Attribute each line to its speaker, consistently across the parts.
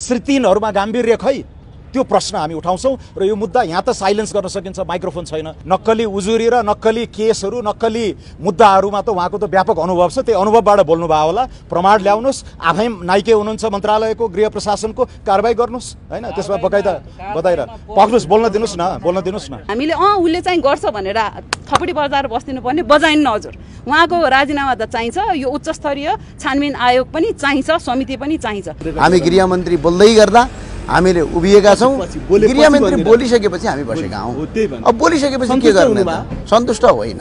Speaker 1: श्री 3 गाम्भीर्य खै त्यो प्रश्न हामी उठाउँछौं र यो मुद्दा यहाँ त साइलेन्स गर्न सकिन्छ, माइक्रोफोन छैन। नक्कली उजुरी र नक्कली केसहरू, नक्कली मुद्दाहरूमा त उहाँको त व्यापक अनुभव छ, त्यही अनुभवबाट बोल्नु भयो होला। प्रमाण ल्याउनुस्, आफै नाइके हुनुहुन्छ मन्त्रालयको, गृह प्रशासनको, कारबाही गर्नुस् हैन, त्यसमा बकाइदा बताएर पक्नुस्, बोल्न दिनुस् न।
Speaker 2: हामीले उले चाहिँ गर्छ भनेर थपडी बजाएर बस्दिनु पर्ने बजाइन्न हजुर। उहाँको राजीनामा त चाहिन्छ, यो उच्च स्तरीय छानबिन आयोग पनि चाहिन्छ, समिति पनि चाहिन्छ।
Speaker 3: हामी गृहमन्त्री बोल्दै गर्दा हामीले उभिएका छौं। गृहमन्त्री बोलिसकेपछि हामी बसेका हौं। अब बोलिसकेपछि के गर्ने त? सन्तुष्ट होइन।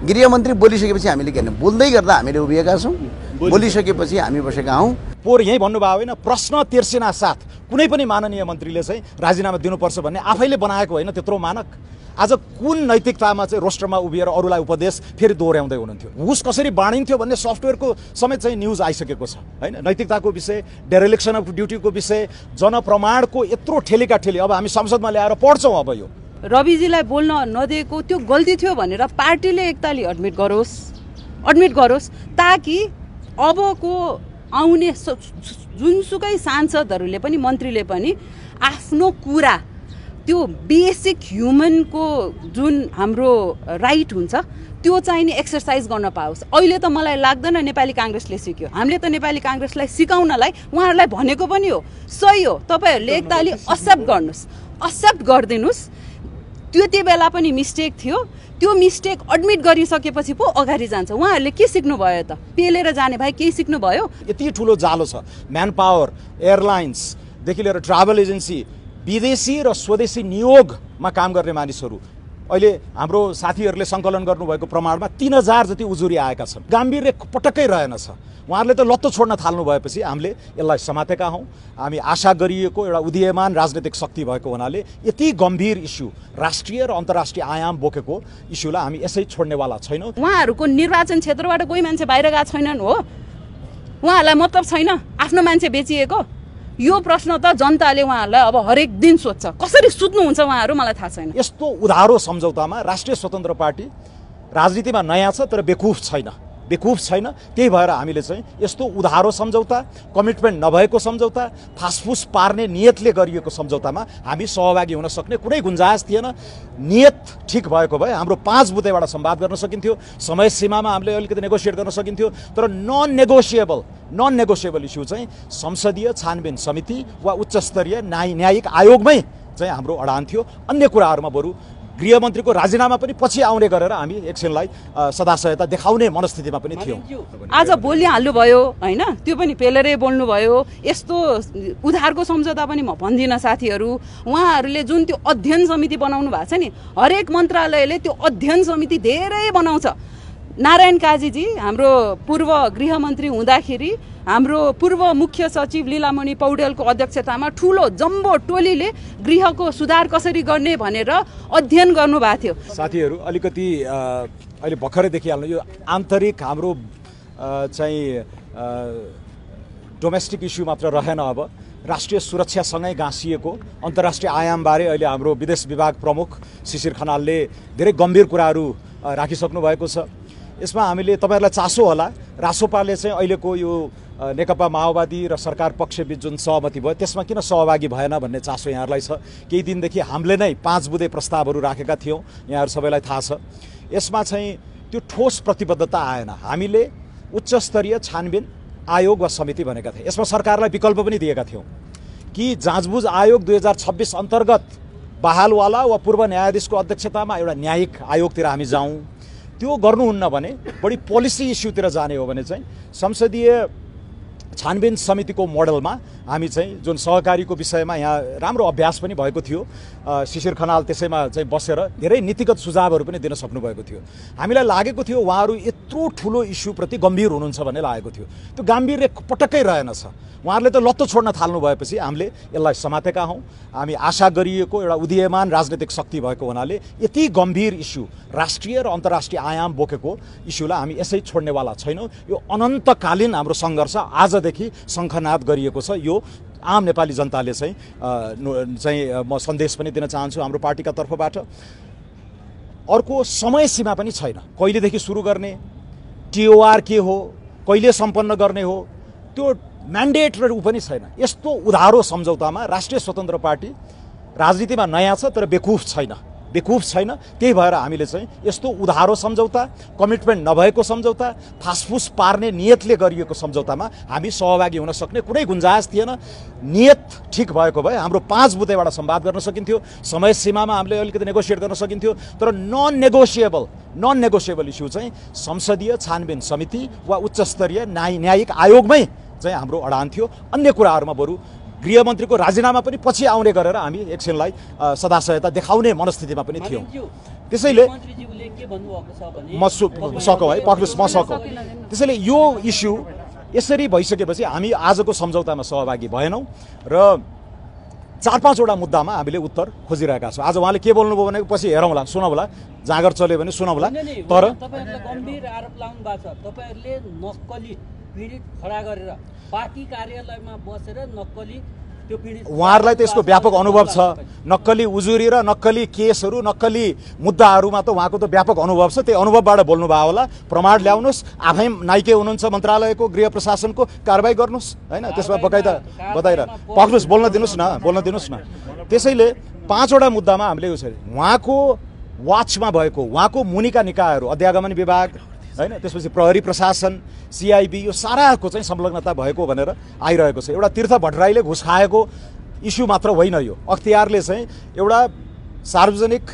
Speaker 3: गृहमन्त्री बोलिसकेपछि हामीले के गर्ने? बोल्दै गर्दा हामीले उभिएका छौं, बोलिसकेपछि हामी बसेका हौं।
Speaker 1: पोहोर यही भन्नुभयो होइन, प्रश्न तिर्सिना साथ कुनै पनि माननीय मन्त्रीले चाहिँ राजीनामा दिनुपर्छ भन्ने आफैले बनाएको होइन त्यत्रो मानक। आज कुन नैतिकतामा चाहिँ रोस्टरमा उभिएर अरूलाई उपदेश फेरि दोहोऱ्याउँदै हुनुहुन्थ्यो? घुस कसरी बाँडिन्थ्यो भन्ने सफ्टवेयरको समेत चाहिँ न्युज आइसकेको छ हैन। नैतिकताको विषय, डेरेलिक्सन अफ ड्युटीको विषय, जनप्रमाणको यत्रो ठेलीका ठेली अब हामी संसदमा ल्याएर पढ्छौँ। अब यो
Speaker 2: रविजीलाई बोल्न नदिएको त्यो गल्ती थियो भनेर पार्टीले एकताली एडमिट गरोस् ताकि अबको आउने जुनसुकै सांसदहरूले पनि मन्त्रीले पनि आफ्नो कुरा त्यो बेसिक ह्युमनको जुन हाम्रो राइट हुन्छ त्यो चाहिँ नि एक्सर्साइज गर्न पाओस्। अहिले त मलाई लाग्दैन नेपाली कांग्रेसले सिक्यो। हामीले त नेपाली कांग्रेसलाई सिकाउनलाई उहाँहरूलाई भनेको पनि हो, सही हो, तपाईहरुले एकताली एक्सेप्ट गरिदिनुस्। त्यो बेला पनि मिस्टेक थियो, त्यो मिस्टेक एडमिट गरिसकेपछि पो अगाडि जान्छ। उहाँहरूले के सिक्नु भयो त? पेलेर जाने भाइ केही सिक्नु भयो?
Speaker 1: यति ठुलो जालो छ, म्यान पावर, एयरलाइन्स देखि लिएर ट्राभल एजेन्सी, विदेशी र स्वदेशी नियोगमा काम गर्ने मानिसहरू, अहिले हाम्रो साथीहरूले सङ्कलन गर्नुभएको प्रमाणमा 3000 जति उजुरी आएका छन्। गाम्भीर्य पटक्कै रहेनछ। उहाँहरूले त लत्तो छोड्न थाल्नु भएपछि हामीले यसलाई समातेका हौँ। हामी आशा गरिएको एउटा उदीयमान राजनीतिक शक्ति भएको हुनाले यति गम्भीर इस्यु, राष्ट्रिय र अन्तर्राष्ट्रिय आयाम बोकेको इस्युलाई हामी यसै छोड्नेवाला छैनौँ।
Speaker 2: उहाँहरूको निर्वाचन क्षेत्रबाट कोही मान्छे बाहिर गएको छैनन् हो, उहाँहरूलाई मतलब छैन आफ्नो मान्छे बेचिएको? यो प्रश्न त जनताले उहाँहरूलाई अब हरेक दिन सोध्छ। कसरी सुत्नुहुन्छ उहाँहरू मलाई थाहा छैन।
Speaker 1: यस्तो उधारो सम्झौतामा राष्ट्रिय स्वतन्त्र पार्टी राजनीतिमा नयाँ छ तर बेकुफ छैन। त्यही भएर हामीले चाहिँ यस्तो उधारो सम्झौता, कमिटमेन्ट नभएको सम्झौता, फासफुस पार्ने नियतले गरिएको सम्झौतामा हामी सहभागी हुन सक्ने कुनै गुन्जाइस थिएन। नियत ठिक भएको भए हाम्रो 5 बुँदेबाट संवाद गर्न सकिन्थ्यो, समय सीमामा हामीले अलिकति नेगोसिएट गर्न सकिन्थ्यो। तर नन नेगोसिएबल इस्यु चाहिँ संसदीय छानबिन समिति वा उच्च स्तरीय न्यायिक आयोगमै चाहिँ हाम्रो अडान थियो। अन्य कुराहरूमा बरु गृहमन्त्रीको राजीनामा पनि पछि आउने गरेर हामी एकछिनलाई सदाशयता देखाउने मनस्थितिमा पनि थियौँ।
Speaker 2: आज बोलिहाल्नु भयो हैन, त्यो पनि पेलेरै बोल्नु भयो। यस्तो उधारको सम्झौता पनि म भन्दिनँ साथीहरू। उहाँहरूले जुन त्यो अध्ययन समिति बनाउनु भएको छ नि, हरेक मन्त्रालयले त्यो अध्ययन समिति धेरै बनाउँछ। नारायण काजीजी हाम्रो पूर्व गृहमन्त्री हुँदाखेरि हाम्रो पूर्व मुख्य सचिव लीलामणि पौडेलको अध्यक्षतामा ठुलो जम्बो टोलीले गृहको सुधार कसरी गर्ने भनेर अध्ययन गर्नु भएको थियो।
Speaker 1: साथीहरू अलिकति अहिले भर्खरै देखिहाल्नु, यो आन्तरिक हाम्रो चाहिँ डोमेस्टिक इस्यु मात्र रहेन। अब राष्ट्रिय सुरक्षासँगै गाँसिएको अन्तर्राष्ट्रिय आयामबारे अहिले हाम्रो विदेश विभाग प्रमुख शिशिर खनालले धेरै गम्भीर कुराहरू राखिसक्नु भएको छ। यसमा हामीले तपाईहरुलाई चासो होला, रासोपाले चाहिँ अहिलेको यो नेकपा माओवादी र सरकार पक्षबीच जुन सहमति भयो त्यसमा किन सहभागी भएन भन्ने चासो यहाँहरूलाई छ। केही दिनदेखि हामीले नै 5 बुँदे प्रस्तावहरू राखेका थियौँ, यहाँहरू सबैलाई थाहा छ। यसमा चाहिँ त्यो ठोस प्रतिबद्धता आएन। हामीले उच्च स्तरीय छानबिन आयोग वा समिति भनेका थियौँ। यसमा सरकारलाई विकल्प पनि दिएका थियौँ कि जाँचबुझ आयोग 2026 अन्तर्गत बहालवाला वा पूर्व न्यायाधीशको अध्यक्षतामा एउटा न्यायिक आयोगतिर हामी जाउँ। त्यो गर्नुहुन्न भने बढी पोलिसी इस्युतिर जाने हो भने चाहिँ संसदीय छानबिन समितिको मोडलमा हामी चाहिँ जुन सहकारीको विषयमा यहाँ राम्रो अभ्यास पनि भएको थियो, शिशिर खनाल त्यसैमा चाहिँ बसेर धेरै नीतिगत सुझावहरू पनि दिन सक्नुभएको थियो। हामीलाई लागेको थियो उहाँहरू यत्रो ठुलो इस्युप्रति गम्भीर हुनुहुन्छ भन्ने लागेको थियो। त्यो गाम्भीर्य पटक्कै रहेनछ। उहाँहरूले त लत्तो छोड्न थाल्नु भएपछि हामीले यसलाई समातेका हौँ। हामी आशा गरिएको एउटा उदीयमान राजनीतिक शक्ति भएको हुनाले यति गम्भीर इस्यु, राष्ट्रिय र अन्तर्राष्ट्रिय आयाम बोकेको इस्युलाई हामी यसै छोड्नेवाला छैनौँ। यो अनन्तकालीन हाम्रो सङ्घर्ष आजदेखि शङ्खनाद गरिएको छ। यो आम नेपाली जनताले चाहिँ म सन्देश पनि दिन चाहन्छु हाम्रो पार्टीका तर्फबाट। अर्को समय सीमा पनि छैन, कहिलेदेखि सुरु गर्ने, टिओआर के हो, कहिले सम्पन्न गर्ने हो, त्यो म्यान्डेट र ऊ पनि छैन। यस्तो उधारो सम्झौतामा राष्ट्रिय स्वतन्त्र पार्टी राजनीतिमा नयाँ छ तर बेकुफ छैन। त्यही भएर हामीले चाहिँ यस्तो उधारो सम्झौता, कमिटमेन्ट नभएको सम्झौता, फासफुस पार्ने नियतले गरिएको सम्झौतामा हामी सहभागी हुन सक्ने कुनै गुन्जाइस थिएन। नियत ठिक भएको भए हाम्रो 5 बुँदेबाट संवाद गर्न सकिन्थ्यो, समय सीमामा हामीले अलिकति नेगोसिएट गर्न सकिन्थ्यो। तर नन नेगोसिएबल इस्यु चाहिँ संसदीय छानबिन समिति वा उच्चस्तरीय न्यायिक आयोगमै चाहिँ हाम्रो अडान थियो। अन्य कुराहरूमा बरु गृहमन्त्रीको राजीनामा पनि पछि आउने गरेर हामी एकछिनलाई सदाशयता देखाउने मनस्थितिमा पनि थियौँ। त्यसैले म सकौँ है, पक्रुस् म सकौँ। त्यसैले यो इस्यु यसरी भइसकेपछि हामी आजको सम्झौतामा सहभागी भएनौँ र 4-5 वटा मुद्दामा हामीले उत्तर खोजिरहेका छौँ। आज उहाँले के बोल्नुभयो भने पछि हेरौँला, सुनौँला, जाँगर चल्यो भने सुनौँला। तर
Speaker 4: तपाईहरुले गम्भीर आरोप लाउनु भएको छ। तपाईहरुले नक्कली पीडित खडा गरेर पार्टी कार्यालयमा बसेर नक्कली त्यो पीडित
Speaker 1: उहाँहरूलाई त यसको व्यापक अनुभव छ। नक्कली उजुरी र नक्कली केसहरू, नक्कली मुद्दाहरूमा त उहाँको त व्यापक अनुभव छ। त्यही अनुभवबाट बोल्नुभयो होला। प्रमाण ल्याउनुहोस्, आफै नाइके हुनुहुन्छ मन्त्रालयको, गृह प्रशासनको, कारबाही गर्नुहोस् हैन। त्यसमा बताएर पक्रुस्, बोल्न दिनुहोस् न। त्यसैले 5 वटा मुद्दामा हामीले यो छ, उहाँको वाचमा भएको, उहाँको मुनिका निकायहरू, अध्यागमन विभाग हैन, त्यसपछि प्रहरी प्रशासन, सिआइबी, यो साराको चाहिँ संलग्नता भएको भनेर आइरहेको छ। एउटा तीर्थ भट्टराईले घुस खाएको इस्यु मात्र होइन यो। अख्तियारले चाहिँ एउटा सार्वजनिक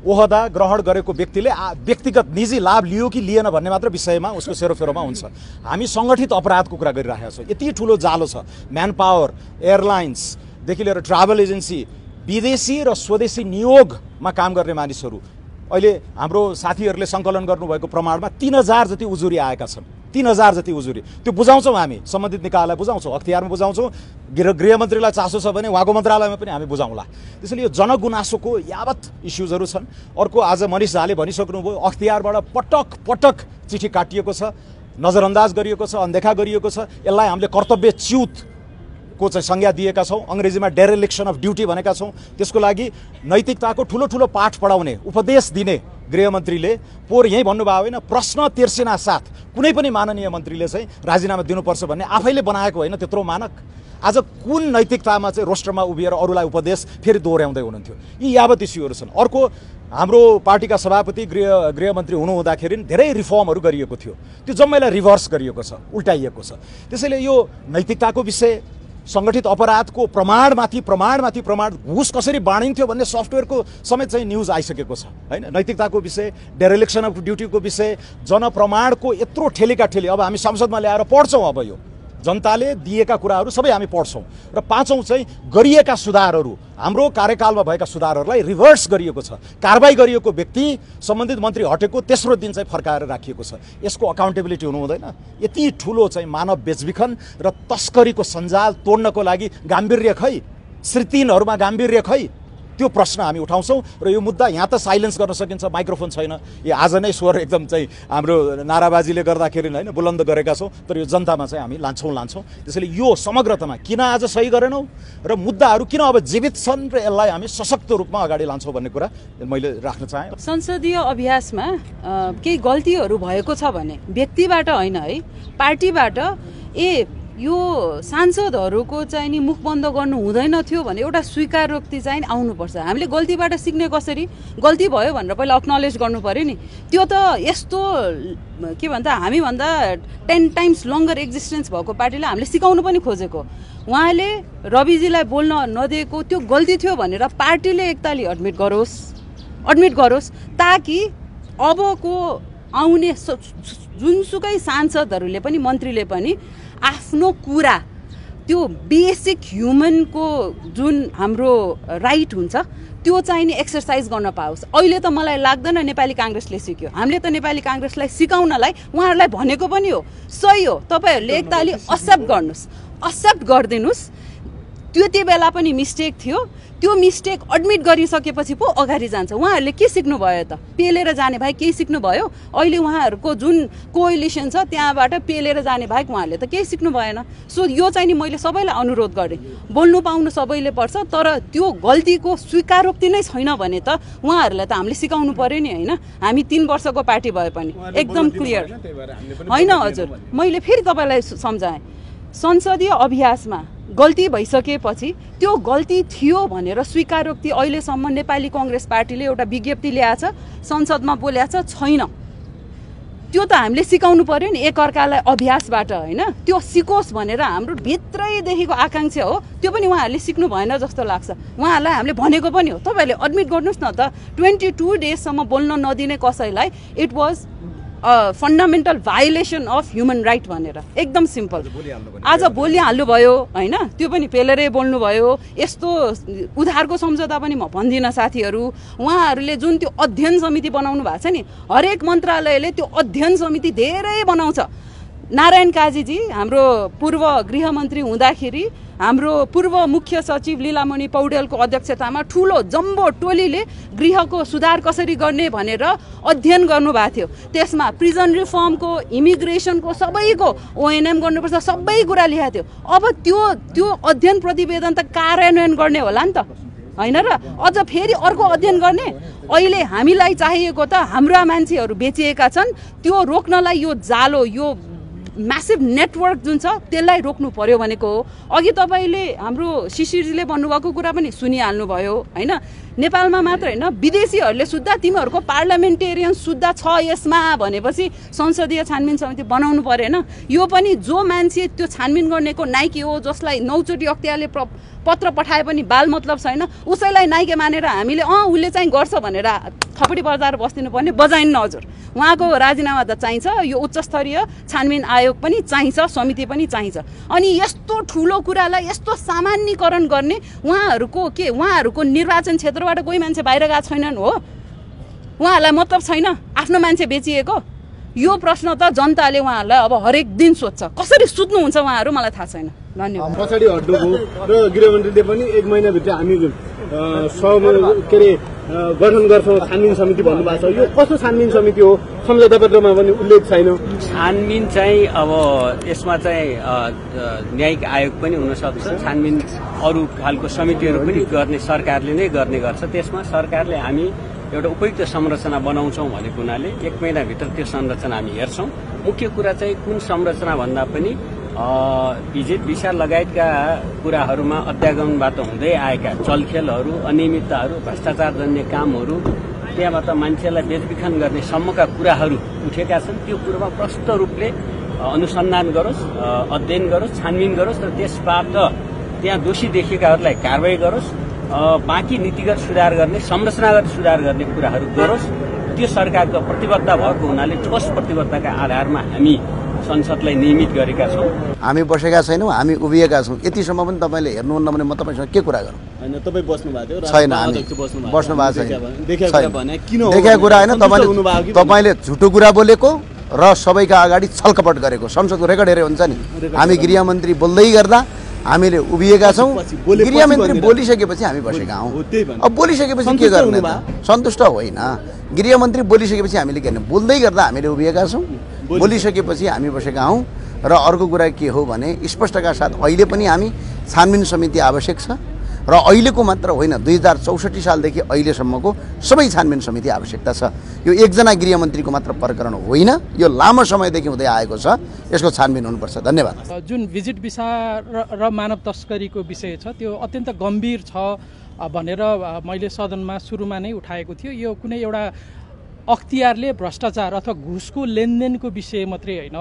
Speaker 1: ओहदा ग्रहण गरेको व्यक्तिले व्यक्तिगत निजी लाभ लियो कि लिएन भन्ने मात्र विषयमा उसको सेरोफेरोमा हुन्छ। हामी सङ्गठित अपराधको कुरा गरिरहेका छौँ। यति ठुलो जालो छ। म्यान पावर, एयरलाइन्सदेखि लिएर ट्राभल एजेन्सी, विदेशी र स्वदेशी नियोगमा काम गर्ने मानिसहरू, अहिले हाम्रो साथीहरूले सङ्कलन गर्नुभएको प्रमाणमा 3000 जति उजुरी आएका छन्। 3000 जति उजुरी। त्यो बुझाउँछौँ हामी, सम्बन्धित निकायलाई बुझाउँछौँ, अख्तियारमा बुझाउँछौँ। गृहमन्त्रीलाई चासो छ भने उहाँको मन्त्रालयमा पनि हामी बुझाउँला। त्यसैले यो जनगुनासोको यावत इस्युजहरू छन्। अर्को, आज मनिष झाले भनिसक्नुभयो, अख्तियारबाट पटक चिठी काटिएको छ, नजरअन्दाज गरिएको छ, अनदेखा गरिएको छ। यसलाई हामीले कर्तव्यच्युत को चाहिँ संज्ञा दिएका छौँ। अङ्ग्रेजीमा डेरेलिक्सन अफ ड्युटी भनेका छौँ। त्यसको लागि नैतिकताको ठुलो पाठ पढाउने, उपदेश दिने गृहमन्त्रीले पोहोर यहीँ भन्नुभयो होइन, प्रश्न तिर्सिना साथ कुनै पनि माननीय मन्त्रीले चाहिँ राजीनामा दिनुपर्छ भन्ने आफैले बनाएको होइन त्यत्रो मानक। आज कुन नैतिकतामा चाहिँ रोस्टरमा उभिएर अरूलाई उपदेश फेरि दोहोऱ्याउँदै हुनुहुन्थ्यो। यी यावत इस्युहरू छन्। अर्को, हाम्रो पार्टीका सभापति गृहमन्त्री हुनुहुँदाखेरि धेरै रिफर्महरू गरिएको थियो। त्यो जम्मैलाई रिभर्स गरिएको छ, उल्टाइएको छ। त्यसैले यो नैतिकताको विषय, सङ्गठित अपराधको प्रमाण घुस कसरी बाँडिन्थ्यो भन्ने सफ्टवेयरको समेत चाहिँ न्युज आइसकेको छ हैन। नैतिकताको विषय, डेरेलिक्सन अफ ड्युटीको विषय, जनप्रमाणको यत्रो ठेलीका ठेली अब हामी संसदमा ल्याएर पढ्छौँ। अब यो जनताले दिएका कुराहरू सबै हामी पढ्छौँ। र 5औं चाहिँ गरिएका सुधारहरू, हाम्रो कार्यकालमा भएका सुधारहरूलाई रिभर्स गरिएको छ। कारबाही गरिएको व्यक्ति, सम्बन्धित मन्त्री हटेको तेस्रो दिन चाहिँ फर्काएर राखिएको छ। यसको अकाउन्टेबिलिटी हुनु हुँदैन। यति ठुलो चाहिँ मानव बेचबिखन र तस्करीको सञ्जाल तोड्नको लागि गाम्भीर्य खै, श्रीतिनहरूमा गाम्भीर्य खै, त्यो प्रश्न हामी उठाउँछौँ। र यो मुद्दा यहाँ त साइलेन्स गर्न सकिन्छ, माइक्रोफोन छैन। यो आज नै स्वर एकदम चाहिँ हाम्रो नाराबाजीले गर्दाखेरि होइन बुलन्द गरेका छौँ, तर यो जनतामा चाहिँ हामी लान्छौँ। त्यसैले यो समग्रतामा किन आज सही गरेनौँ र मुद्दाहरू किन अब जीवित छन् र यसलाई हामी सशक्त रूपमा अगाडि लान्छौँ भन्ने कुरा मैले राख्न चाहेँ।
Speaker 2: संसदीय अभ्यासमा केही गल्तीहरू भएको छ भने व्यक्तिबाट होइन है, पार्टीबाट यो सांसदहरूको चाहिँ नि मुख बन्द गर्नु हुँदैन थियो भने एउटा स्वीकारोक्ति चाहिँ आउनुपर्छ। हामीले गल्तीबाट सिक्ने कसरी, गल्ती भयो भनेर पहिला अक्नोलेज गर्नु पर्यो नि। त्यो त यस्तो के भन्छ, हामीभन्दा 10 टाइम्स लङ्गर एक्जिस्टेन्स भएको पार्टीलाई हामीले सिकाउनु पनि खोजेको। उहाँले रविजीलाई बोल्न नदिएको त्यो गल्ती थियो भनेर पार्टीले एकताली एडमिट गरोस् ताकि अबको आउने जुनसुकै सांसदहरूले पनि, मन्त्रीले पनि आफ्नो कुरा, त्यो बेसिक ह्युमनको जुन हाम्रो राइट हुन्छ त्यो चाहिँ नि एक्सर्साइज गर्न पाओस्। अहिले त मलाई लाग्दैन नेपाली काङ्ग्रेसले सिक्यो। हामीले त नेपाली काङ्ग्रेसलाई सिकाउनलाई उहाँहरूलाई भनेको पनि हो, सही हो, तपाईँहरूले एकताली एक्सेप्ट गरिदिनुहोस्। त्यो बेला पनि मिस्टेक थियो, त्यो मिस्टेक एडमिट गरिसकेपछि पो अगाडि जान्छ। उहाँहरूले के सिक्नुभयो त? पेलेर जाने भाइ केही सिक्नुभयो? अहिले उहाँहरूको जुन कोएलिसन छ त्यहाँबाट पेलेर जाने भाइ उहाँहरूले त केही सिक्नु भएन। सो यो चाहिँ नि मैले सबैलाई अनुरोध गरेँ, बोल्नु पाउनु सबैले पर्छ, तर त्यो गल्तीको स्वीकारोक्ति नै छैन भने त उहाँहरूलाई त हामीले सिकाउनु पर्यो नि होइन। हामी 3 वर्षको पार्टी भए पनि एकदम क्लियर होइन। हजुर, मैले फेरि तपाईँलाई सम्झाएँ, संसदीय अभ्यासमा गल्ती भइसकेपछि त्यो गल्ती थियो भनेर स्वीकारोक्ति अहिलेसम्म नेपाली कांग्रेस पार्टीले एउटा विज्ञप्ति ल्याएछ, संसदमा बोलेछ छैन। त्यो त हामीले सिकाउनु पर्यो नि एकअर्कालाई अभ्यासबाट, होइन? त्यो सिकोस् भनेर हाम्रो भित्रैदेखिको आकांक्षा हो। त्यो पनि उहाँहरूले सिक्नु भएन जस्तो लाग्छ। उहाँहरूलाई हामीले भनेको पनि हो, तपाईँहरूले एडमिट गर्नुहोस् न त, 22 डेजसम्म बोल्न नदिने कसैलाई it was fundamental violation of human right भनेर, एकदम सिम्पल। आज बोलिहाल्नुभयो, होइन? त्यो पनि पेलेरै बोल्नुभयो। यस्तो उधारको सम्झौता पनि म भन्दिनँ साथीहरू। उहाँहरूले जुन त्यो अध्ययन समिति बनाउनु भएको छ नि, हरेक मन्त्रालयले त्यो अध्ययन समिति धेरै बनाउँछ। नारायण काजीजी हाम्रो पूर्व गृहमन्त्री हुँदाखेरि हाम्रो पूर्व मुख्य सचिव लीलामणि पौडेलको अध्यक्षतामा ठुलो जम्बो टोलीले गृहको सुधार कसरी गर्ने भनेर अध्ययन गर्नुभएको थियो। त्यसमा प्रिजन रिफर्मको, इमिग्रेसनको, सबैको ओएनएम गर्नुपर्छ, सबै कुरा लेखेको थियो। अब त्यो अध्ययन प्रतिवेदन त कार्यान्वयन गर्ने होला नि त, होइन र? अझ फेरि अर्को अध्ययन गर्ने। अहिले हामीलाई चाहिएको त हाम्रा मान्छेहरू बेचिएका छन्, त्यो रोक्नलाई यो जालो, यो म्यासिभ नेटवर्क जुन छ त्यसलाई रोक्नु पर्यो भनेको हो। अघि तपाईँले हाम्रो शिशिरजीले भन्नुभएको कुरा पनि सुनिहाल्नुभयो, होइन? नेपालमा मात्र होइन, विदेशीहरूले सुद्धा तिमीहरूको पार्लियामेन्टेरियन सुद्धा छ यसमा भनेपछि संसदीय छानबिन समिति बनाउनु परेन? यो पनि जो मान्छे त्यो छानबिन गर्नेको नाइके हो, जसलाई 9 चोटि अख्तियारले पत्र पठाए पनि बाल मतलब छैन, उसैलाई नाइके मानेर हामीले उसले चाहिँ गर्छ भनेर थपडी बजाएर बस्दिनु पर्ने बजाइन्न हजुर। उहाँको राजीनामा त चाहिन्छ, यो उच्च स्तरीय छानबिन आयोग पनि चाहिन्छ, समिति पनि चाहिन्छ। अनि यस्तो ठुलो कुरालाई यस्तो सामान्यकरण गर्ने उहाँहरूको निर्वाचन क्षेत्रबाट कोही मान्छे बाहिर गएको छैनन् हो? उहाँहरूलाई मतलब छैन आफ्नो मान्छे बेचिएको? यो प्रश्न त जनताले उहाँहरूलाई अब हरेक दिन सोध्छ। कसरी सुत्नुहुन्छ उहाँहरू मलाई थाहा छैन। धन्यवाद।
Speaker 5: पछाडि हट्नुभयो र गृहमन्त्रीले पनि 1 महिनाभित्र हामी गठन गर्छौँ छानबिन समिति भन्नुभएको छ। यो कस्तो छानबिन समिति हो? सम्झौता पत्रमा पनि उल्लेख छैन।
Speaker 4: छानबिन चाहिँ अब यसमा चाहिँ न्यायिक आयोग पनि हुनसक्छ, छानबिन अरू खालको समितिहरू पनि गर्ने सरकारले नै गर्ने गर्छ। त्यसमा सरकारले हामी एउटा उपयुक्त संरचना बनाउँछौँ भनेको हुनाले 1 महिनाभित्र त्यो संरचना हामी हेर्छौँ। मुख्य कुरा चाहिँ कुन संरचना भन्दा पनि भिजिट भिसा लगायतका कुराहरूमा अध्यागमनबाट हुँदै आएका चलखेलहरू, अनियमितताहरू, भ्रष्टाचारजन्य कामहरू, त्यहाँबाट मान्छेलाई बेचबिखन गर्ने सम्मका कुराहरू उठेका छन्। त्यो कुरोमा प्रष्ट रूपले अनुसन्धान गरोस्, अध्ययन गरोस्, छानबिन गरोस् र त्यसबाट त्यहाँ दोषी देखिएकाहरूलाई कारवाही गरोस्। बाँकी नीतिगत सुधार गर्ने, संरचनागत सुधार गर्ने कुराहरू गरोस्। त्यो सरकारको प्रतिबद्धता भएको हुनाले ठोस प्रतिबद्धताका आधारमा हामी संसदलाई नियमित गरेका छौँ।
Speaker 3: हामी बसेका छैनौँ, हामी उभिएका छौँ। यतिसम्म पनि तपाईँले हेर्नुहुन्न भने म तपाईँसँग के कुरा गरौँ?
Speaker 5: होइन, तपाईँ बस्नु भएको थियो,
Speaker 3: छैन, हामी बस्नु भएको छैन।
Speaker 5: देखेको
Speaker 3: कुरा होइन, तपाईँले झुटो कुरा बोलेको र सबैका अगाडि छलकपट गरेको। संसदको रेकर्ड हेरे हुन्छ नि। हामी गृहमन्त्री बोल्दै गर्दा हामीले उभिएका छौँ। गृहमन्त्री बोलिसकेपछि हामी बसेका हौँ। अब बोलिसकेपछि के गर्ने? सन्तुष्ट होइन। गृहमन्त्री बोलिसकेपछि हामीले के गर्ने? बोल्दै गर्दा हामीले उभिएका छौँ, बोलिसकेपछि हामी बसेका हौँ। र अर्को कुरा के हो भने स्पष्टका साथ अहिले पनि हामी छानबिन समिति आवश्यक छ र अहिलेको मात्र होइन, 2064 सालदेखि अहिलेसम्मको सबै छानबिन समिति आवश्यकता छ। यो एकजना गृहमन्त्रीको मात्र प्रकरण होइन, यो लामो समयदेखि हुँदै आएको छ। यसको छानबिन हुनुपर्छ। धन्यवाद।
Speaker 6: जुन भिजिट भिसा र मानव तस्करीको विषय छ त्यो अत्यन्त गम्भीर छ भनेर मैले सदनमा सुरुमा नै उठाएको थियो। यो कुनै एउटा अख्तियारले भ्रष्टाचार अथवा घुसको लेनदेनको विषय मात्रै होइन,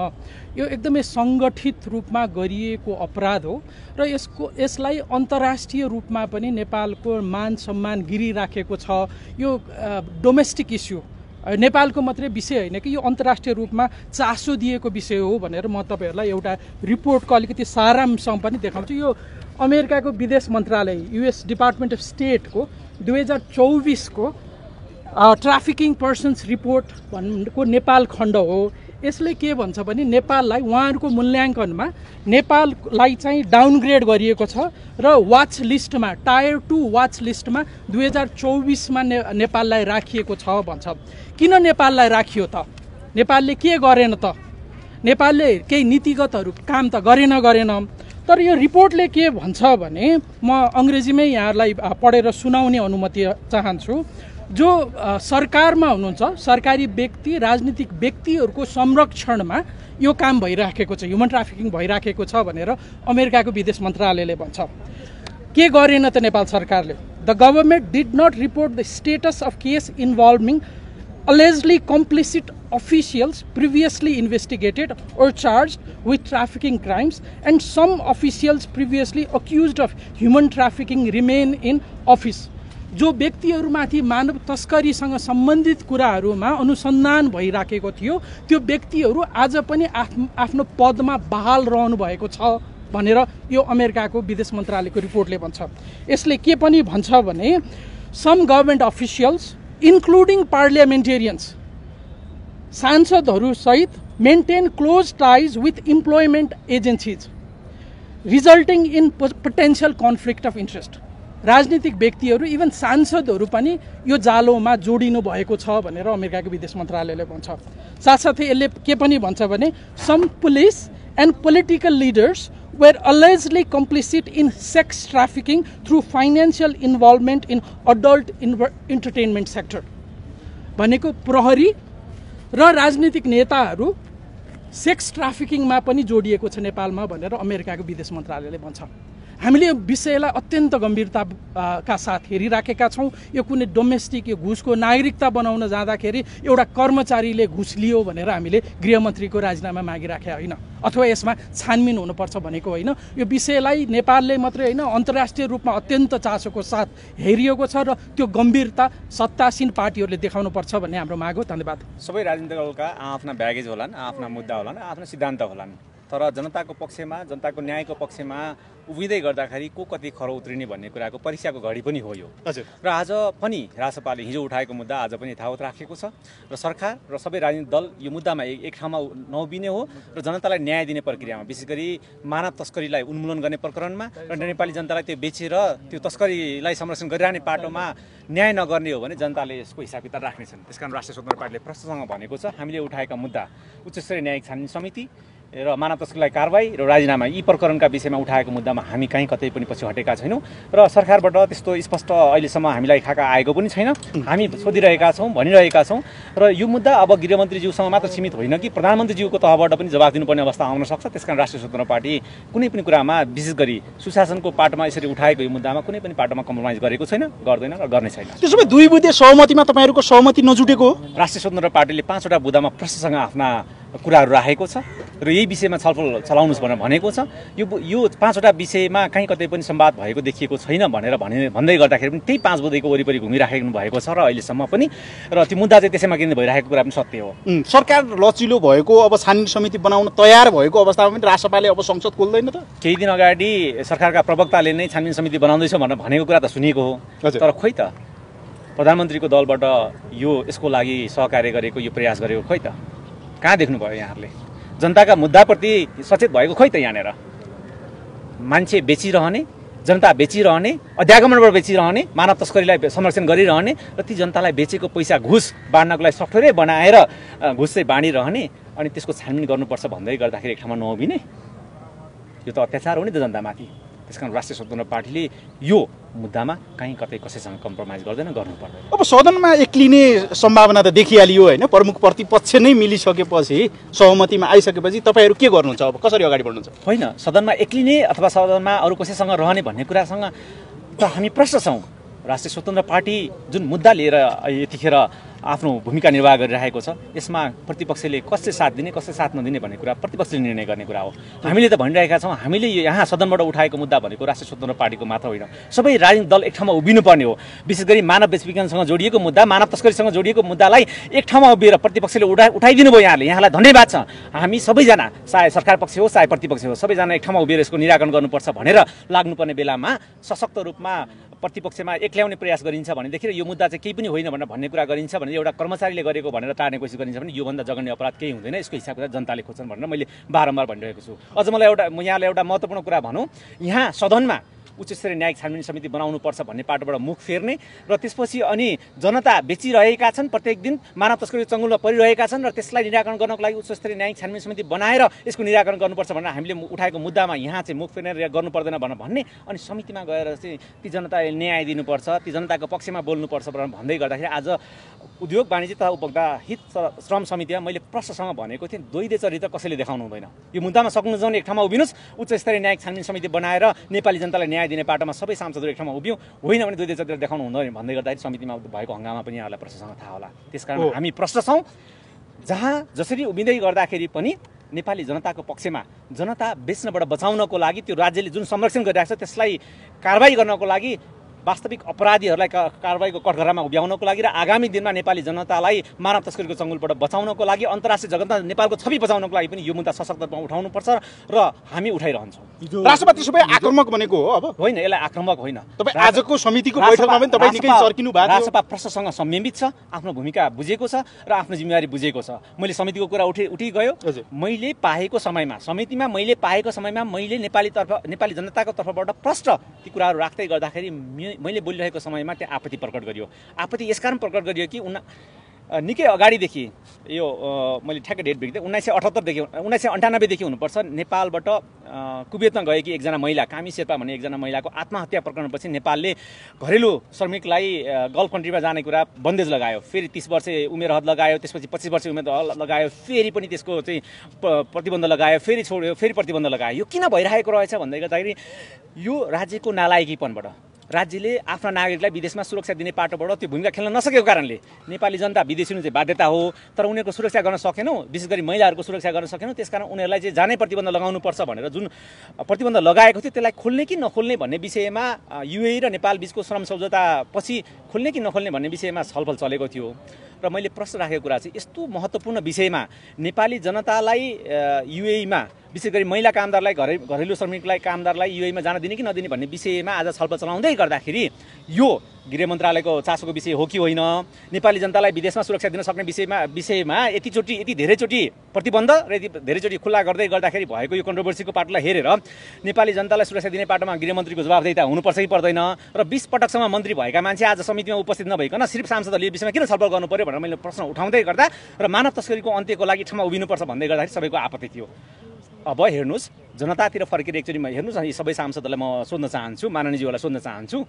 Speaker 6: यो एकदमै सङ्गठित रूपमा गरिएको अपराध हो र यसलाई अन्तर्राष्ट्रिय रूपमा पनि नेपालको मान सम्मान गिरिराखेको छ। यो डोमेस्टिक इस्यु नेपालको मात्रै विषय होइन कि यो अन्तर्राष्ट्रिय रूपमा चासो दिएको विषय हो भनेर म तपाईँहरूलाई एउटा रिपोर्टको अलिकति सारांश पनि देखाउँछु। यो अमेरिकाको विदेश मन्त्रालय US डिपार्टमेन्ट अफ स्टेटको 2024 को ट्राफिकिङ पर्सन्स रिपोर्ट भनेको नेपाल खण्ड हो। यसले के भन्छ भने नेपाललाई उहाँहरूको मूल्याङ्कनमा नेपाललाई चाहिँ डाउनग्रेड गरिएको छ र वाच लिस्टमा टायर 2 वाच लिस्टमा 2024 मा नेपाललाई राखिएको छ भन्छ। किन नेपाललाई राखियो त? नेपालले के गरेन त? नेपालले केही नीतिगतहरू काम त गरेन। तर यो रिपोर्टले के भन्छ भने म अङ्ग्रेजीमै यहाँहरूलाई पढेर सुनाउने अनुमति चाहन्छु। जो सरकारमा हुनुहुन्छ, सरकारी व्यक्ति, राजनीतिक व्यक्तिहरूको संरक्षणमा यो काम भइराखेको छ, ह्युमन ट्राफिकिङ भइराखेको छ भनेर अमेरिकाको विदेश मन्त्रालयले भन्छ। के गरेन त नेपाल सरकारले? The government did not report the status of case involving allegedly complicit officials previously investigated or charged with trafficking crimes, and some officials previously accused of human trafficking remain in office. जो व्यक्तिहरूमाथि मानव तस्करीसँग सम्बन्धित कुराहरूमा अनुसन्धान भइराखेको थियो त्यो व्यक्तिहरू आज पनि आफ्नो पदमा बहाल रहनु भएको छ भनेर यो अमेरिकाको विदेश मन्त्रालयको रिपोर्टले भन्छ। यसले के पनि भन्छ भने some government officials including parliamentarians, सांसदहरू सहित maintain close ties with employment agencies, resulting in potential conflict of interest. राजनीतिक व्यक्तिहरू इभन सांसदहरू पनि यो जालोमा जोडिनु भएको छ भनेर अमेरिकाको विदेश मन्त्रालयले भन्छ। साथसाथै यसले के पनि भन्छ भने some police and political leaders were allegedly complicit in sex trafficking through financial involvement in adult entertainment sector. भनेको प्रहरी र राजनीतिक नेताहरू सेक्स ट्राफिकिङमा पनि जोडिएको छ नेपालमा भनेर अमेरिकाको विदेश मन्त्रालयले भन्छ। हामीले यो विषयलाई अत्यन्त गम्भीरताका साथ हेरिराखेका छौँ। यो कुनै डोमेस्टिक यो घुसको नागरिकता बनाउन जाँदाखेरि एउटा कर्मचारीले घुस लियो भनेर हामीले गृहमन्त्रीको राजीनामा मागिराखेका होइन अथवा यसमा छानबिन हुनुपर्छ भनेको होइन। यो विषयलाई नेपालले मात्रै होइन अन्तर्राष्ट्रिय रूपमा अत्यन्त चासोको साथ हेरिएको छ र त्यो गम्भीरता सत्तासीन पार्टीहरूले देखाउनुपर्छ भन्ने हाम्रो माग हो। धन्यवाद।
Speaker 1: सबै राजनीतिक दलका आफ्ना ब्यागेज होलान्, आफ्ना मुद्दा होलान्, आफ्ना सिद्धान्त होलान्, तर जनताको पक्षमा जनताको न्यायको पक्षमा उभिँदै गर्दाखेरि को कति खरो उत्रिने भन्ने कुराको परीक्षाको घडी पनि हो यो। हजुर। र आज पनि रासपाले हिजो उठाएको मुद्दा आज पनि यथावत राखेको छ र सरकार र सबै राजनीतिक दल यो मुद्दामा एक ठाउँमा नउभिने हो र जनतालाई न्याय दिने प्रक्रियामा विशेष गरी मानव तस्करीलाई उन्मूलन गर्ने प्रकरणमा र नेपाली जनतालाई त्यो बेचेर त्यो तस्करीलाई संरक्षण गरिरहने पाटोमा न्याय नगर्ने हो भने जनताले यसको हिसाब किताब राख्नेछन्। त्यसकारण राष्ट्रिय स्वतन्त्र पार्टीले प्रश्नसँग भनेको छ हामीले उठाएका मुद्दा उच्चस्तरीय न्यायिक छानबिन समिति र मानव तस्करीलाई कारबाही र राजीनामा यी प्रकरणका विषयमा उठाएको मुद्दामा हामी कहीँ कतै पनि पछि हटेका छैनौँ र सरकारबाट त्यस्तो स्पष्ट अहिलेसम्म हामीलाई खाका आएको पनि छैन। हामी सोधिरहेका छौँ, भनिरहेका छौँ र यो मुद्दा अब गृहमन्त्रीज्यूसँग मात्र सीमित होइन कि प्रधानमन्त्रीज्यूको तहबाट पनि जवाफ दिनुपर्ने अवस्था आउन सक्छ। त्यसकारण राष्ट्रिय स्वतन्त्र पार्टी कुनै पनि कुरामा विशेष गरी सुशासनको पाटोमा यसरी उठाएको यो मुद्दामा कुनै पनि पाटोमा कम्प्रोमाइज गरेको छैन, गर्दैन र गर्ने छैन।
Speaker 5: त्यसो भए दुई बुँदे सहमतिमा तपाईँहरूको सहमति नजुटेको हो?
Speaker 1: राष्ट्रिय स्वतन्त्र पार्टीले 5 वटा बुँदामा प्रश्नसँग आफ्ना कुराहरू राखेको छ र यही विषयमा छलफल चलाउनुहोस् भनेर भनेको छ। यो 5 वटा विषयमा कहीँ कतै पनि संवाद भएको देखिएको छैन भनेर भन्दै गर्दाखेरि पनि त्यही 5 बुँदेको वरिपरि घुमिराखेको भएको छ र अहिलेसम्म पनि र त्यो मुद्दा चाहिँ त्यसैमा किन भइरहेको कुरा पनि सत्य हो।
Speaker 5: सरकार लचिलो भएको अब छानबिन समिति बनाउन तयार भएको अवस्थामा पनि राष्ट्रपाले अब संसद खोल्दैन त?
Speaker 1: केही दिन अगाडि सरकारका प्रवक्ताले नै छानबिन समिति बनाउँदैछ भनेर भनेको कुरा त सुनेको हो, तर खोइ त प्रधानमन्त्रीको दलबाट यसको लागि सहकार्य गरेको यो प्रयास गरेको खोइ त कहाँ देख्नुभयो यहाँहरूले? जनताका मुद्दाप्रति सचेत भएको खोइ त? यहाँनिर मान्छे बेचिरहने, जनता बेचिरहने, अध्यागमनबाट बेचिरहने, मानव तस्करीलाई संरक्षण गरिरहने र ती जनतालाई बेचेको पैसा घुस बाँड्नको लागि सफ्टवेयरै बनाएर घुस चाहिँ बाँडिरहने अनि त्यसको छानबिन गर्नुपर्छ भन्दै गर्दाखेरि एक ठाउँमा नउभिने यो त अत्याचार हो नि त जनतामाथि। त्यसकारण राष्ट्रिय स्वतन्त्र पार्टीले यो मुद्दामा कहीँ कतै कसैसँग कम्प्रोमाइज गर्दैन, गर्नु पर्दैन।
Speaker 5: अब सदनमा एक्लिने सम्भावना त देखिहालियो होइन? प्रमुख प्रतिपक्ष नै मिलिसकेपछि सहमतिमा आइसकेपछि तपाईँहरू के गर्नुहुन्छ? अब कसरी अगाडि बढ्नुहुन्छ?
Speaker 1: होइन, सदनमा एक्लिने अथवा सदनमा अरू कसैसँग रहने भन्ने कुरासँग त हामी प्रश्न छौँ। राष्ट्रिय स्वतन्त्र पार्टी जुन मुद्दा लिएर यतिखेर आफ्नो भूमिका निर्वाह गरिरहेको छ यसमा प्रतिपक्षले कसले साथ दिने कसले साथ नदिने भन्ने कुरा प्रतिपक्षले निर्णय गर्ने कुरा हो। हामीले त भनिरहेका छौँ हामीले यहाँ सदनबाट उठाएको मुद्दा भनेको राष्ट्रिय स्वतन्त्र पार्टीको मात्र होइन, सबै राजनीतिक दल एक ठाउँमा उभिनुपर्ने हो। विशेष गरी मानव बेचबिखनसँग जोडिएको मुद्दा, मानव तस्करीसँग जोडिएको मुद्दालाई एक ठाउँमा उभिएर प्रतिपक्षले उठाइदिनु भयो। यहाँलाई धन्यवाद छ। हामी सबैजना चाहे सरकार पक्ष हो चाहे प्रतिपक्ष हो सबैजना एक ठाउँमा उभिएर यसको निराकरण गर्नुपर्छ भनेर लाग्नुपर्ने बेलामा सशक्त रूपमा प्रतिपक्षमा एक्ल्याउने प्रयास गरिन्छ भनेदेखि यो मुद्दा चाहिँ केही पनि होइन भनेर भन्ने कुरा गरिन्छ भने एउटा कर्मचारीले गरेको भनेर टार्ने कोसिस गरिन्छ भने योभन्दा जघन्य अपराध केही हुँदैन। यसको हिसाब किताब जनताले खोज्छन् भनेर मैले बारम्बार भनिरहेको छु। अझ मलाई यहाँलाई एउटा महत्त्वपूर्ण कुरा भनौँ, यहाँ सदनमा उच्चस्तरीय न्यायिक छानबिन समिति बनाउनुपर्छ भन्ने पाटोबाट मुख फेर्ने र त्यसपछि अनि जनता बेचिरहेका छन्, प्रत्येक दिन मानव तस्करी चङ्गुलमा परिरहेका छन् र त्यसलाई निराकरण गर्नको लागि उच्चस्तरीय न्यायिक छानबिन समिति बनाएर यसको निराकरण गर्नुपर्छ भनेर हामीले उठाएको मुद्दामा यहाँ चाहिँ मुख फेर्ने गर्नु पर्दैन भनेर भन्ने अनि समितिमा गएर चाहिँ ती जनताले न्याय दिनुपर्छ, ती जनताको पक्षमा बोल्नुपर्छ भनेर भन्दै गर्दाखेरि आज
Speaker 7: उद्योग वाणिज्य तथा उपभोक्ता हित श्रम समितिमा मैले प्रश्नसँग भनेको थिएँ द्वैध चरित्र कसैले देखाउनु हुँदैन। यो मुद्दामा सक्नुहुन्छ भने एक ठाउँमा उभिनुहोस्, उच्च स्तरीय न्यायिक छानबिन समिति बनाएर नेपाली जनतालाई न्याय दिने बाटोमा सबै सांसदहरू एक ठाउँमा उभियौँ, होइन भने द्वैध चरित्र देखाउनु हुँदैन भन्दै गर्दाखेरि समितिमा भएको हङ्गामा पनि यहाँलाई प्रश्नसँग थाहा होला। त्यसकारण हामी प्रश्न छौँ जहाँ जसरी उभिँदै गर्दाखेरि पनि नेपाली जनताको पक्षमा जनता बेच्नबाट बचाउनको लागि त्यो राज्यले जुन संरक्षण गरिरहेको छ त्यसलाई कारबाही गर्नको लागि वास्तविक अपराधीहरूलाई कारबाहीको कठघरामा उभ्याउनको लागि र आगामी दिनमा नेपाली जनतालाई मानव तस्करीको चङ्गुलबाट बचाउनको लागि अन्तर्राष्ट्रिय जगतमा नेपालको छवि बचाउनको लागि पनि यो मुद्दा सशक्त रूपमा उठाउनुपर्छ र हामी उठाइरहन्छौँ।
Speaker 5: राष्ट्रपति सबै आक्रमक बनेको हो? अब
Speaker 7: होइन, यसलाई आक्रमक होइन।
Speaker 5: तपाईँ आजको समितिको बैठकमा पनि तपाईँ निकै चर्किनु भएको थियो।
Speaker 7: राष्ट्रपा प्रश्नसँग संयमित छ, आफ्नो भूमिका बुझेको छ र आफ्नो जिम्मेवारी बुझेको छ। मैले समितिको कुरा उठिगयो। मैले पाएको समयमा समितिमा मैले नेपाली जनताको तर्फबाट प्रश्न ती कुराहरू राख्दै गर्दाखेरि मैले बोलिरहेको समयमा त्यहाँ आपत्ति प्रकट गरियो। आपत्ति यसकारण प्रकट गरियो कि निकै अगाडिदेखि यो मैले ठ्याक्कै डेट बिग्रिदिएँ 1998देखि हुनुपर्छ नेपालबाट कुवेतमा गएकी एकजना महिला कामी शेर्पा भन्ने एकजना महिलाको आत्महत्या प्रकरणपछि नेपालले घरेलु श्रमिकलाई गल्फ कन्ट्रीमा जाने कुरा बन्देज लगायो। फेरि 30 वर्ष उमेर हद लगायो, त्यसपछि 25 वर्ष उमेर हद लगायो, फेरि पनि त्यसको चाहिँ प्रतिबन्ध लगायो, फेरि छोड्यो, फेरि प्रतिबन्ध लगायो। यो किन भइरहेको रहेछ भन्दै गर्दाखेरि यो राज्यको नालायकीपनबाट राज्यले आफ्ना नागरिकलाई विदेशमा सुरक्षा दिने पाटोबाट त्यो भूमिका खेल्न नसकेको कारणले नेपाली जनता विदेशी हुनु चाहिँ बाध्यता हो, तर उनीहरूको सुरक्षा गर्न सकेनौँ, विशेष गरी महिलाहरूको सुरक्षा गर्न सकेनौँ। त्यसकारण उनीहरूलाई चाहिँ जानै प्रतिबन्ध लगाउनुपर्छ भनेर जुन प्रतिबन्ध लगाएको थियो त्यसलाई खोल्ने कि नखोल्ने भन्ने विषयमा युएई र नेपाल बीचको श्रम सम्झौता पछि खोल्ने कि नखोल्ने भन्ने विषयमा छलफल चलेको थियो। र मैले प्रश्न राखेको कुरा चाहिँ यस्तो महत्त्वपूर्ण विषयमा नेपाली जनतालाई युएईमा विशेष गरी महिला कामदारलाई घरेलु श्रमिकलाई कामदारलाई युएईमा जान दिने कि नदिने भन्ने विषयमा आज छलफल चलाउँदै गर्दाखेरि यो गृह मन्त्रालयको चासोको विषय हो कि होइन, नेपाली जनतालाई विदेशमा सुरक्षा दिन सक्ने विषयमा यति धेरैचोटि प्रतिबन्ध र यति धेरैचोटि खुल्ला गर्दै गर्दाखेरि भएको यो कन्ट्रोभर्सीको पाटोलाई हेरेर नेपाली जनतालाई सुरक्षा दिने पाटोमा गृहमन्त्रीको जवाबदेहिता हुनुपर्छ कि पर्दैन र 20 पटकसम्म मन्त्री भएका मान्छे आज समितिमा उपस्थित नभइकन सिर्फ सांसदहरूले विषयमा किन छलफल गर्नु पर्यो भनेर मैले प्रश्न उठाउँदै गर्दा र मानव तस्करीको अन्त्यको लागि ठाउँमा उभिनुपर्छ भन्दै गर्दाखेरि सबैको आपत्ति थियो। अब हेर्नुहोस्, जनतातिर फर्केर एकचोटि हेर्नुहोस्, यी सबै सांसदहरूलाई म सोध्न चाहन्छु, माननीयज्यूहरूलाई सोध्न चाहन्छु,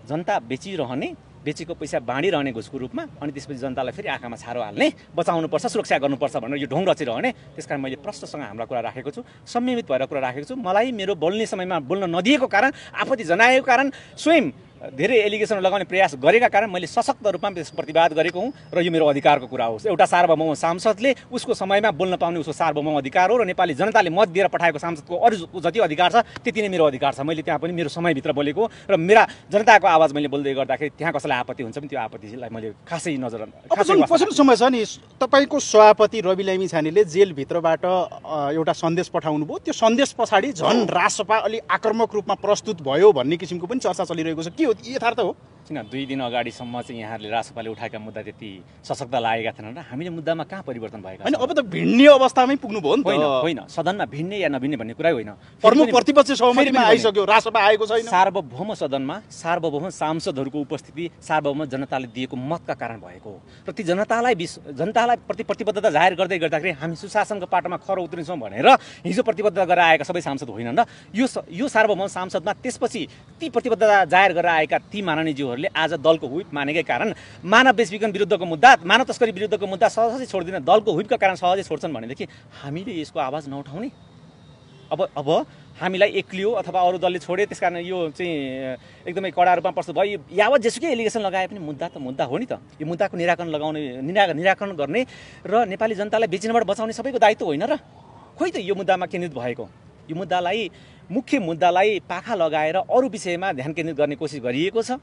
Speaker 7: जनता बेचेको पैसा बाँडिरहने घुसको रूपमा अनि त्यसपछि जनतालाई फेरि आँखामा छारो हाल्ने, बचाउनुपर्छ, सुरक्षा गर्नुपर्छ भनेर यो ढोङ रचिरहने। त्यसकारण मैले प्रश्नसँग हाम्रा कुरा राखेको छु, संयमित भएर कुरा राखेको छु। मलाई मेरो बोल्ने समयमा बोल्न नदिएको कारण, आपत्ति जनाएको कारण, स्वयं धेरै एलिगेसन लगाउने प्रयास गरेका कारण मैले सशक्त रूपमा त्यसको प्रतिवाद गरेको हुँ र यो मेरो अधिकारको कुरा हो। एउटा सार्वभौम सांसदले उसको समयमा बोल्न पाउने उसको सार्वभौम अधिकार हो र नेपाली जनताले मत दिएर पठाएको सांसदको अरू जति अधिकार छ त्यति नै मेरो अधिकार छ। मैले त्यहाँ पनि मेरो समयभित्र बोलेको र मेरा जनताको आवाज मैले बोल्दै गर्दाखेरि त्यहाँ कसैलाई आपत्ति हुन्छ भने त्यो आपत्तिलाई मैले खासै
Speaker 5: पछिल्लो समय छ नि तपाईँको सभापति रवि लामिछानेले जेलभित्रबाट एउटा सन्देश पठाउनु भयो, त्यो सन्देश पछाडि झन् रासपा अलि आक्रामक रूपमा प्रस्तुत भयो भन्ने किसिमको पनि चर्चा चलिरहेको छ, के हो यथार्थ हो?
Speaker 7: किन 2 दिन अगाडिसम्म चाहिँ यहाँहरूले रासपाले उठाएका मुद्दा त्यति सशक्त लागेका थिएनन् र हामीले मुद्दामा कहाँ परिवर्तन भएका
Speaker 5: होइन? अब त भिड्ने अवस्थामै पुग्नु भयो नि त।
Speaker 7: होइन, सदनमा भिड्ने या नभिड्ने भन्ने कुरा होइन।
Speaker 5: प्रमुख प्रतिपक्ष सहमतिमा आइसक्यो, रासपा आएको छैन।
Speaker 7: सार्वभौम सदनमा सार्वभौम सांसदहरूको उपस्थिति सार्वभौम जनताले दिएको मतका कारण भएको हो र ती जनतालाई प्रति प्रतिबद्धता जाहेर गर्दै गर्दाखेरि हामी सुशासनको पाटोमा खर उत्रिन्छौँ भनेर हिजो प्रतिबद्धता गरेर आएका सबै सांसद होइनन् र यो सार्वभौम सांसदमा त्यसपछि ती प्रतिबद्धता जाहेर गरेर आएका ती माननीयज्यूहरूले आज दलको हुइप मानेकै कारण मानव बेचबिखन विरुद्धको मुद्दा, मानव तस्करी विरुद्धको मुद्दा सहजै छोड्दिन, दलको हुइपका कारण सहजै छोड्छन् भनेदेखि हामीले यसको आवाज नउठाउने? अब हामीलाई एक्लियो अथवा अरू दलले छोडे, त्यसकारण यो चाहिँ एकदमै कडा रूपमा प्रस्तुत भयो। यावत जेसुकै एलिगेसन लगाए पनि मुद्दा त मुद्दा हो नि त। यो मुद्दाको निराकरण गर्ने र नेपाली जनतालाई बेचिनबाट बचाउने सबैको दायित्व होइन र? खोइ त यो मुद्दामा केन्द्रित भएको, यो मुख्य मुद्दालाई पाखा लगाएर अरू विषयमा ध्यान केन्द्रित गर्ने कोसिस गरिएको छ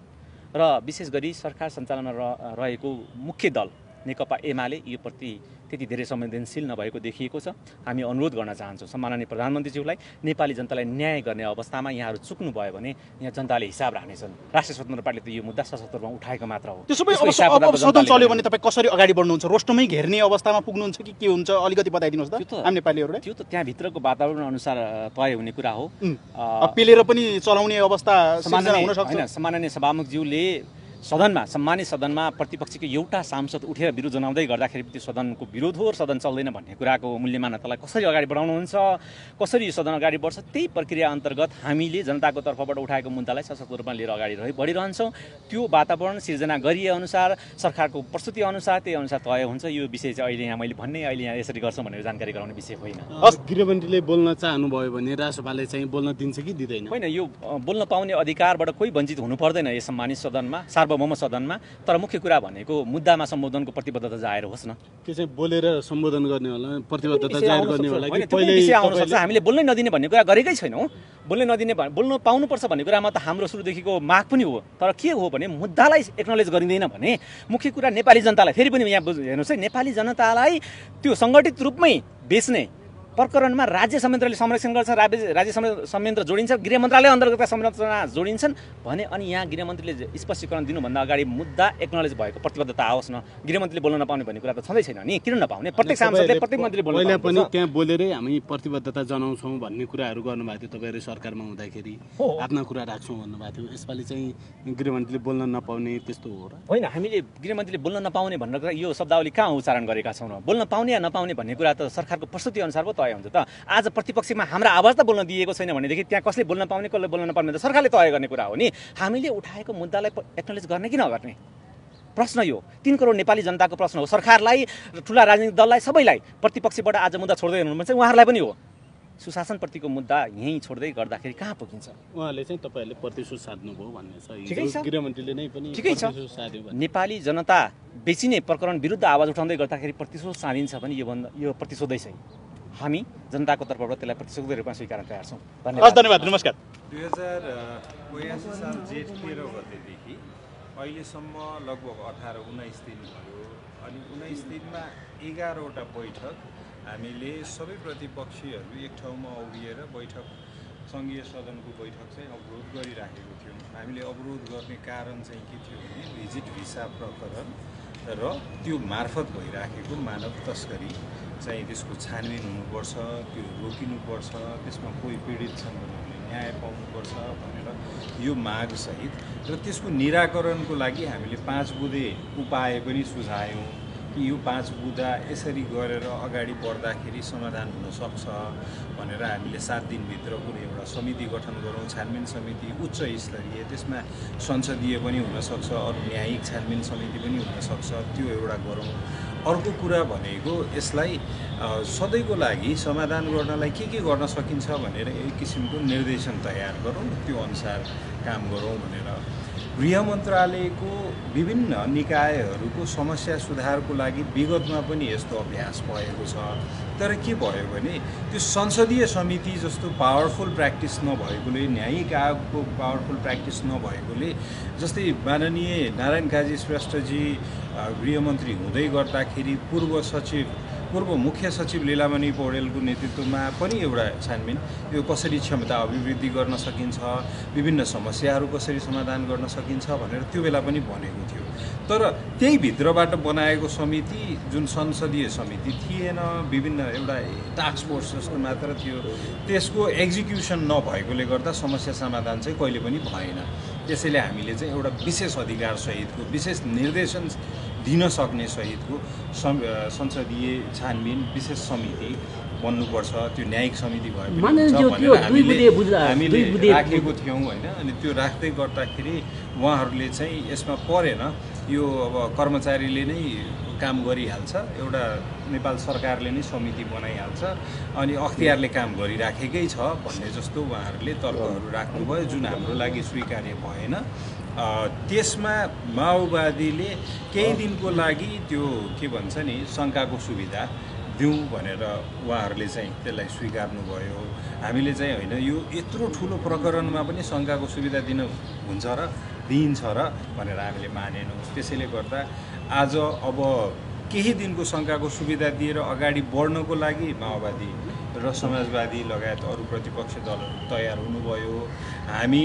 Speaker 7: र विशेष गरी सरकार सञ्चालनमा रहेको मुख्य दल नेकपा एमाले यो प्रति त्यति धेरै संवेदनशील नभएको देखिएको छ। हामी अनुरोध गर्न चाहन्छौँ सम्माननीय प्रधानमन्त्रीज्यूलाई, नेपाली जनतालाई न्याय गर्ने अवस्थामा यहाँहरू चुक्नु भयो भने यहाँ जनताले हिसाब राख्नेछन्। राष्ट्रिय स्वतन्त्र पार्टीले त यो मुद्दा सशक्त रूपमा उठाएको मात्र हो।
Speaker 5: त्यसो भए अब सदन चल्यो भने तपाईँ कसरी अगाडि बढ्नुहुन्छ? रोस्टमै घेर्ने अवस्थामा पुग्नुहुन्छ कि के हुन्छ? अलिकति बताइदिनुहोस् त हामी नेपालीहरूलाई।
Speaker 7: त्यो त त्यहाँभित्रको वातावरण अनुसार तय हुने कुरा हो।
Speaker 5: पेलेर पनि चलाउने अवस्था हुन सक्छ।
Speaker 7: सम्माननीय सभामुखज्यूले सदनमा सम्मानित सदनमा प्रतिपक्षको एउटा सांसद उठेर विरोध जनाउँदै गर्दाखेरि त्यो सदनको विरोध हो, सदन चल्दैन भन्ने कुराको मूल्य मान्यतालाई कसरी अगाडि बढाउनुहुन्छ, कसरी यो सदन अगाडि बढ्छ, त्यही प्रक्रिया अन्तर्गत हामीले जनताको तर्फबाट उठाएको मुद्दालाई सशक्त रूपमा लिएर अगाडि बढिरहन्छौँ। त्यो वातावरण सिर्जना गरिए अनुसार सरकारको प्रस्तुति अनुसार त्यही अनुसार तय हुन्छ। यो विषय चाहिँ अहिले यहाँ मैले भन्ने अहिले यहाँ यसरी गर्छौँ भनेर जानकारी गराउने विषय होइन।
Speaker 8: गृहमन्त्रीले बोल्न चाहनुभयो भने राष्ट्रसभाले चाहिँ बोल्न दिन्छ कि दिँदैन?
Speaker 7: होइन, यो बोल्न पाउने अधिकारबाट कोही वञ्चित हुनु पर्दैन यस सम्मानित सदनमा, सार्वभौम सदनमा। तर मुख्य कुरा भनेको मुद्दामा सम्बोधनको प्रतिबद्धता जाहेर होस् न।
Speaker 8: त्यो चाहिँ बोलेर सम्बोधन गर्ने होला, प्रतिबद्धता जाहेर गर्ने होला कि
Speaker 7: पहिले विषय आउन सक्छ। हामीले बोल्नै नदिने भन्ने कुरा गरेकै छैनौँ। बोल्न पाउनुपर्छ भन्ने कुरामा त हाम्रो सुरुदेखिको माग पनि हो। तर के हो भने मुद्दालाई एक्नोलेज गरिँदैन भने मुख्य कुरा नेपाली जनतालाई, फेरि पनि यहाँ हेर्नुहोस् है, नेपाली जनतालाई त्यो सङ्गठित रूपमै बेच्ने प्रकरणमा राज्य संयन्त्रले संरक्षण गर्छ, राज्य संयन्त्र जोडिन्छ, गृह मन्त्रालय अन्तर्गतका संरचना जोडिन्छन् भने अनि यहाँ गृहमन्त्रीले स्पष्टीकरण दिनुभन्दा अगाडि मुद्दा एक्नोलेज भएको प्रतिबद्धता आओस् न। गृहमन्त्रीले बोल्न नपाउने भन्ने कुरा त छँदै छैन नि, किन नपाउने? प्रत्येक सांसदले प्रत्येक मन्त्रीले बोल्न
Speaker 8: पहिला पनि त्यहाँ बोलेरै हामी प्रतिबद्धता जनाउँछौँ भन्ने कुराहरू गर्नुभएको थियो तपाईँहरू सरकारमा हुँदाखेरि, आफ्ना कुरा राख्छौँ भन्नुभएको थियो। यसपालि चाहिँ गृहमन्त्रीले बोल्न नपाउने त्यस्तो हो र?
Speaker 7: होइन, हामीले गृहमन्त्रीले बोल्न नपाउने भनेर यो शब्दावली कहाँ उच्चारण गरेका छौँ र? बोल्न पाउने या नपाउने भन्ने कुरा त सरकारको प्रस्तुति अनुसार पो तय हुन्छ त। आज प्रतिपक्षमा हाम्रो आवाज त बोल्न दिएको छैन भनेदेखि त्यहाँ कसले बोल्न पाउने कसले बोल्न नपाउने त सरकारले तय गर्ने कुरा हो नि। हामीले उठाएको मुद्दालाई एक्नोलेज गर्ने कि नगर्ने प्रश्न यो 3 करोड नेपाली जनताको प्रश्न हो। सरकारलाई, ठुला राजनीतिक दललाई, सबैलाई प्रतिपक्षबाट आज मुद्दा छोड्दै हुनुहुन्छ, उहाँहरूलाई पनि हो। सुशासनप्रतिको मुद्दा यहीँ छोड्दै गर्दाखेरि कहाँ पुगिन्छ?
Speaker 8: उहाँले चाहिँ तपाईँहरूले प्रतिशोध साध्नुभयो भन्ने छ।
Speaker 7: ठिकै छ,
Speaker 8: गृहमन्त्रीले नै पनि
Speaker 7: ठिकै छ। नेपाली जनता बेचिने प्रकरण विरुद्ध आवाज उठाउँदै गर्दाखेरि प्रतिशोध साधिन्छ भने यो प्रतिशोधै छ। हामी जनताको तर्फबाट त्यसलाई प्रतिशोधको रूपमा स्वीकार तयार छौँ।
Speaker 5: धन्यवाद, नमस्कार।
Speaker 9: 2082 साल जेठ 13 गतेदेखि अहिलेसम्म लगभग 18-19 दिन भयो। अनि 19 दिनमा 11वटा बैठक हामीले सबै प्रतिपक्षीहरू एक ठाउँमा उभिएर बैठक, सङ्घीय सदनको बैठक चाहिँ अवरोध गरिराखेको थियौँ। हामीले अवरोध गर्ने कारण चाहिँ के थियो भने भिजिट भिसा प्रकरण र त्यो मार्फत भइराखेको मानव तस्करी चाहिँ त्यसको छानबिन हुनुपर्छ, त्यो रोकिनुपर्छ, त्यसमा कोही पीडित छन् भने न्याय पाउनुपर्छ भनेर यो मागसहित र त्यसको निराकरणको लागि हामीले 5 बुँदे उपाय पनि सुझायौँ कि यो 5 बुँदा यसरी गरेर अगाडि बढ्दाखेरि समाधान हुनसक्छ भनेर हामीले 7 दिनभित्र कुनै एउटा समिति गठन गरौँ, छानबिन समिति उच्च स्तरीय, त्यसमा संसदीय पनि हुनसक्छ, अरू न्यायिक छानबिन समिति पनि हुनसक्छ, त्यो एउटा गरौँ। अर्को कुरा भनेको यसलाई सधैँको लागि समाधान गर्नलाई के गर्न सकिन्छ भनेर एक किसिमको निर्देशन तयार गरौँ, त्यो अनुसार काम गरौँ भनेर गृह मन्त्रालयको विभिन्न निकायहरूको समस्या सुधारको लागि विगतमा पनि यस्तो अभ्यास भएको छ। तर के भयो भने त्यो संसदीय समिति जस्तो पावरफुल प्र्याक्टिस नभएकोले, न्यायिक आयोगको पावरफुल प्र्याक्टिस नभएकोले, जस्तै माननीय नारायण काजी श्रेष्ठजी गृहमन्त्री हुँदै गर्दाखेरि पूर्व मुख्य सचिव लीलामणि पौडेलको नेतृत्वमा पनि एउटा छानबिन, यो कसरी क्षमता अभिवृद्धि गर्न सकिन्छ, विभिन्न समस्याहरू कसरी समाधान गर्न सकिन्छ भनेर त्यो बेला पनि भनेको थियो। तर त्यही भित्रबाट बनाएको समिति जुन संसदीय समिति थिएन, विभिन्न एउटा टास्क फोर्स जस्तो मात्र थियो, त्यसको एक्जिक्युसन नभएकोले गर्दा समस्या समाधान चाहिँ कहिले पनि भएन। त्यसैले हामीले चाहिँ एउटा विशेष अधिकार सहितको, विशेष निर्देशन दिन सक्ने सहितको संसदीय छानबिन विशेष समिति बन्नुपर्छ, त्यो न्यायिक समिति भए भनेर हामीले राखेको थियौँ होइन। अनि त्यो राख्दै गर्दाखेरि उहाँहरूले चाहिँ यसमा परेन, यो अब कर्मचारीले नै काम गरिहाल्छ, एउटा नेपाल सरकारले नै समिति बनाइहाल्छ, अनि अख्तियारले काम गरिराखेकै छ भन्ने जस्तो उहाँहरूले तर्कहरू राख्नुभयो, जुन हाम्रो लागि स्वीकार्य भएन। त्यसमा माओवादीले केही दिनको लागि त्यो के भन्छ नि शङ्काको सुविधा दिउँ भनेर उहाँहरूले चाहिँ त्यसलाई स्वीकार्नुभयो। हामीले चाहिँ होइन, यो यत्रो ठुलो प्रकरणमा पनि शङ्काको सुविधा दिन हुन्छ र दिइन्छ र भनेर हामीले मानेनौँ। त्यसैले गर्दा आज अब केही दिनको शङ्काको सुविधा दिएर अगाडि बढ्नको लागि माओवादी र समाजवादी लगायत अरू प्रतिपक्ष दलहरू तयार हुनुभयो। हामी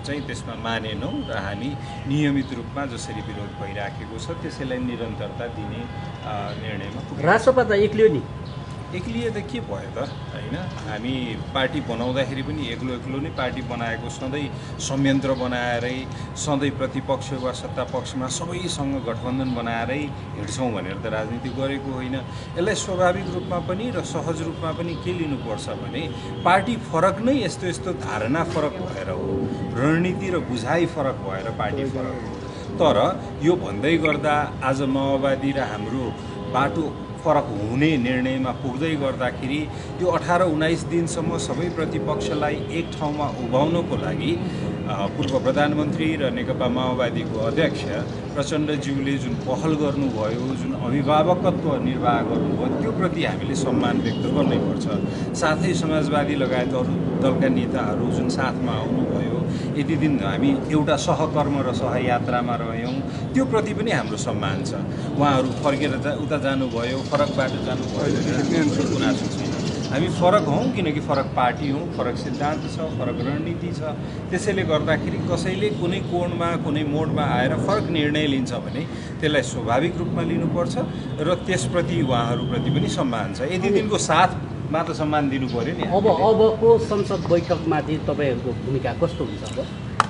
Speaker 9: चाहिँ त्यसमा मानेनौँ र हामी नियमित रूपमा जसरी विरोध भइराखेको छ त्यसैलाई निरन्तरता दिने निर्णयमा
Speaker 10: राजसभा त एक्लियो नि,
Speaker 9: एक्लिए त के भयो त हैन। हामी पार्टी बनाउँदाखेरि पनि एक्लो एक्लो नै पार्टी बनाएको, सधैँ संयन्त्र बनाएरै, सधैँ प्रतिपक्ष वा सत्ता पक्षमा सबैसँग गठबन्धन बनाएरै हिँड्छौँ भनेर त राजनीति गरेको होइन। यसलाई स्वाभाविक रूपमा पनि र सहज रूपमा पनि के लिनुपर्छ भने पार्टी फरक नै यस्तो यस्तो धारणा फरक भएर हो, रणनीति र बुझाइ फरक भएर पार्टी फरक हो। तर यो भन्दै गर्दा आज माओवादी र हाम्रो बाटो फरक हुने निर्णयमा पुग्दै गर्दाखेरि यो 18-19 दिनसम्म सबै प्रतिपक्षलाई एक ठाउँमा उभाउनको लागि पूर्व प्रधानमन्त्री र नेकपा माओवादीको अध्यक्ष प्रचण्डज्यूले जुन पहल गर्नुभयो, जुन अभिभावकत्व निर्वाह गर्नुभयो, त्यो प्रति हामीले सम्मान व्यक्त गर्नैपर्छ। साथै समाजवादी लगायत अरू दलका नेताहरू जुन साथमा आउनुभयो, यति दिन हामी एउटा सहकर्म र सहयात्रामा रह्यौँ, त्यो प्रति पनि हाम्रो सम्मान छ। उहाँहरू फर्केर उता जानुभयो, फरक बाटो जानुभयो, गुनासो छैन। हामी फरक हौँ किनकि फरक पार्टी हौँ, फरक सिद्धान्त छ, फरक रणनीति छ। त्यसैले गर्दाखेरि कसैले कुनै कोणमा कुनै मोडमा आएर फरक निर्णय लिन्छ भने त्यसलाई स्वाभाविक रूपमा लिनुपर्छ र त्यसप्रति उहाँहरूप्रति पनि सम्मान छ। यति दिनको साथमा त सम्मान दिनु पर्यो नि।
Speaker 10: अबको संसद बैठकमाथि तपाईँहरूको भूमिका कस्तो हुन्छ? अब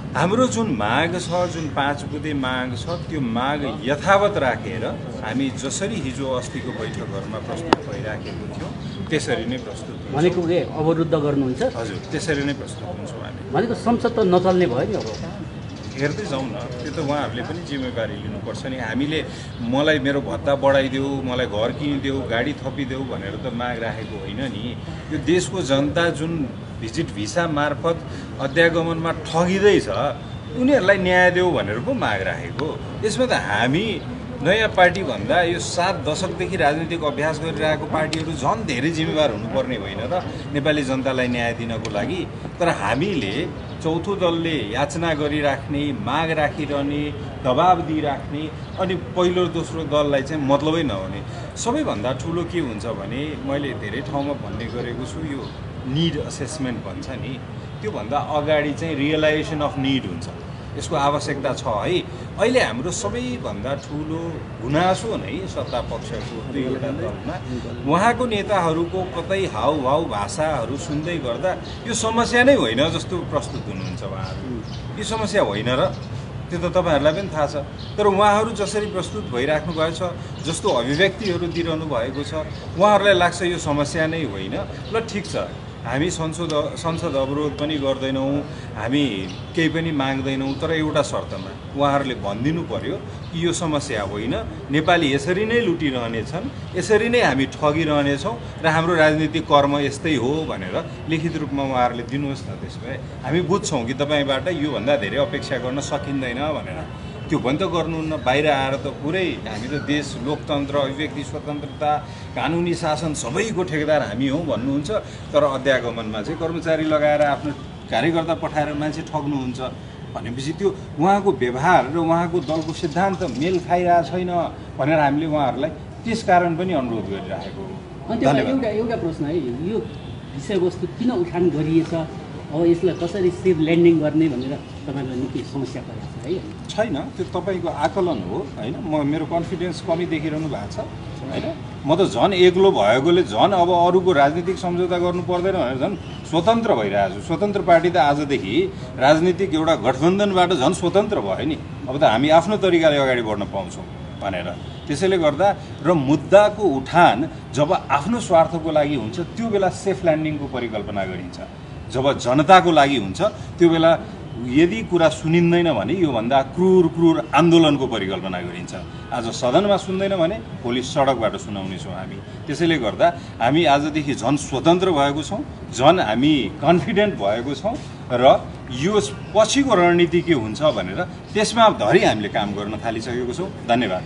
Speaker 9: हाम्रो जुन माग छ, जुन 5 बुँदे माग छ, त्यो माग यथावत राखेर हामी जसरी हिजो अस्तिको बैठकहरूमा प्रस्तुत भइराखेको थियौँ त्यसरी नै प्रस्तुत
Speaker 10: भनेको के अवरुद्ध गर्नुहुन्छ?
Speaker 9: हजुर, त्यसरी नै प्रस्तुत हुन्छौँ हामी।
Speaker 10: भनेको संसद त नचल्ने भयो नि। अब
Speaker 9: हेर्दै जाउँ न, त्यो त उहाँहरूले पनि जिम्मेवारी लिनुपर्छ नि। हामीले मलाई मेरो भत्ता बढाइदेऊ, मलाई घर किनिदेऊ, गाडी थपिदेऊ भनेर त माग राखेको होइन नि। यो देशको जनता जुन भिजिट भिसा मार्फत अध्यागमनमा ठगिँदैछ, उनीहरूलाई न्याय देऊ भनेर पो माग राखेको। यसमा त हामी नयाँ पार्टी भन्दा यो 7 दशकदेखि राजनीतिक अभ्यास गरिरहेको पार्टीहरू झन् धेरै जिम्मेवार हुनुपर्ने होइन र नेपाली जनतालाई न्याय दिनको लागि। तर हामीले चौथो दलले याचना गरिराख्ने, माग राखिरहने, दबाब दिइराख्ने अनि पहिलो दोस्रो दललाई चाहिँ मतलबै नहुने। सबैभन्दा ठुलो के हुन्छ भने मैले धेरै ठाउँमा भन्ने गरेको छु, यो निड असेसमेन्ट भन्छ नि, त्योभन्दा अगाडि चाहिँ रियलाइजेसन अफ निड हुन्छ। यसको आवश्यकता छ है। अहिले हाम्रो सबैभन्दा ठुलो गुनासो नै सत्ता पक्षको दुईवटा दलमा उहाँको नेताहरूको कतै हाउभाउ भाषाहरू सुन्दै गर्दा यो समस्या नै होइन जस्तो प्रस्तुत हुनुहुन्छ उहाँहरू। यो समस्या होइन र त्यो त तपाईँहरूलाई पनि थाहा छ। तर उहाँहरू जसरी प्रस्तुत भइराख्नु भएको छ, जस्तो अभिव्यक्तिहरू दिइरहनु भएको छ, उहाँहरूलाई लाग्छ यो समस्या नै होइन। ल ठिक छ, हामी संसद अवरोध पनि गर्दैनौँ, हामी केही पनि माग्दैनौँ, तर एउटा शर्तमा उहाँहरूले भनिदिनु पर्यो कि यो समस्या होइन, नेपाली यसरी नै लुटिरहनेछन्, यसरी नै हामी ठगिरहनेछौँ र हाम्रो राजनीतिक कर्म यस्तै हो भनेर लिखित रूपमा उहाँहरूले दिनुहोस् न। त्यसो भए हामी बुझ्छौँ कि तपाईँबाट योभन्दा धेरै अपेक्षा गर्न सकिँदैन भनेर। त्यो पनि त गर्नुहुन्न। बाहिर आएर त पुरै हामी त देश लोकतन्त्र, अभिव्यक्ति स्वतन्त्रता, कानुनी शासन सबैको ठेकेदार हामी हौँ भन्नुहुन्छ, तर अध्यागमनमा चाहिँ कर्मचारी लगाएर आफ्नो कार्यकर्ता पठाएर मान्छे ठग्नुहुन्छ भनेपछि त्यो उहाँको व्यवहार र उहाँको दलको सिद्धान्त मेल खाइरहेको छैन भनेर हामीले उहाँहरूलाई त्यस कारण पनि अनुरोध गरिराखेको हो।
Speaker 10: एउटा प्रश्न है, यो विषयवस्तु किन उठान गरिएछ? अब यसलाई कसरी सेफ ल्यान्डिङ गर्ने भनेर तपाईँलाई निकै समस्या परेको छ है?
Speaker 9: छैन, त्यो तपाईँको आकलन हो होइन। मेरो कन्फिडेन्स कमी देखिरहनु भएको छ होइन। म त झन् एक्लो भएकोले झन् अब अरूको राजनीतिक सम्झौता गर्नु पर्दैन भनेर झन् स्वतन्त्र भइरहेको छु। स्वतन्त्र पार्टी त आजदेखि राजनीतिक एउटा गठबन्धनबाट झन् स्वतन्त्र भयो नि। अब त हामी आफ्नो तरिकाले अगाडि बढ्न पाउँछौँ भनेर। त्यसैले गर्दा र मुद्दाको उठान जब आफ्नो स्वार्थको लागि हुन्छ त्यो बेला सेफ ल्यान्डिङको परिकल्पना गरिन्छ। जब जनताको लागि हुन्छ त्यो बेला यदि कुरा सुनिँदैन भने योभन्दा क्रूर आन्दोलनको परिकल्पना गरिन्छ। आज सदनमा सुन्दैन भने भोलि सडकबाट सुनाउनेछौँ हामी। त्यसैले गर्दा हामी आजदेखि झन् स्वतन्त्र भएको छौँ, झन् हामी कन्फिडेन्ट भएको छौँ र यो पछिको रणनीति के हुन्छ भनेर त्यसमा धरि हामीले काम गर्न थालिसकेको छौँ। धन्यवाद।